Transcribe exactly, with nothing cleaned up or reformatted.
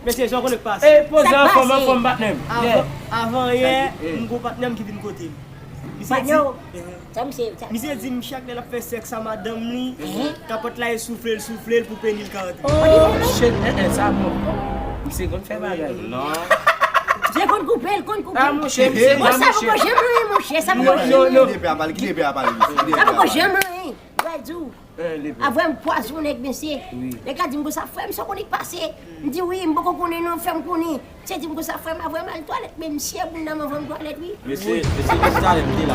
Mesye, jan w konnen k pase. E poze anfòm, anfòm patnè m. Avan yè, m gon patnè m ki vin kote m. Misye di, sa misye, sa misye di m chak lè l ap fè sèks a madanm li, kapòt la e soufle l, soufle l pou peni l ka antre. Oh shit, eh, eh, sa bon. Misye konn fè bagay. Non. Misye konn koupe l, konn koupe Ah, l. monchè, misye Bon, pa sa poko monchè. Janm anyen, monchè, sa poko Non, janm non, anyen. non. Kite pye a pale, kite pye a pale. Sa poko janm anyen. Mwen di w, Eh, le avè m pwazon nèg mesye. Nèg la di m konsa, frè m, sa w konnen k pase? M di wi, m poko konnen non, fè m konnen. Misye di m konsa, frè m, avè m al twalèt, men misye bounda m anvan m twalèt wi. Mesye, mesye, tout talè m te la.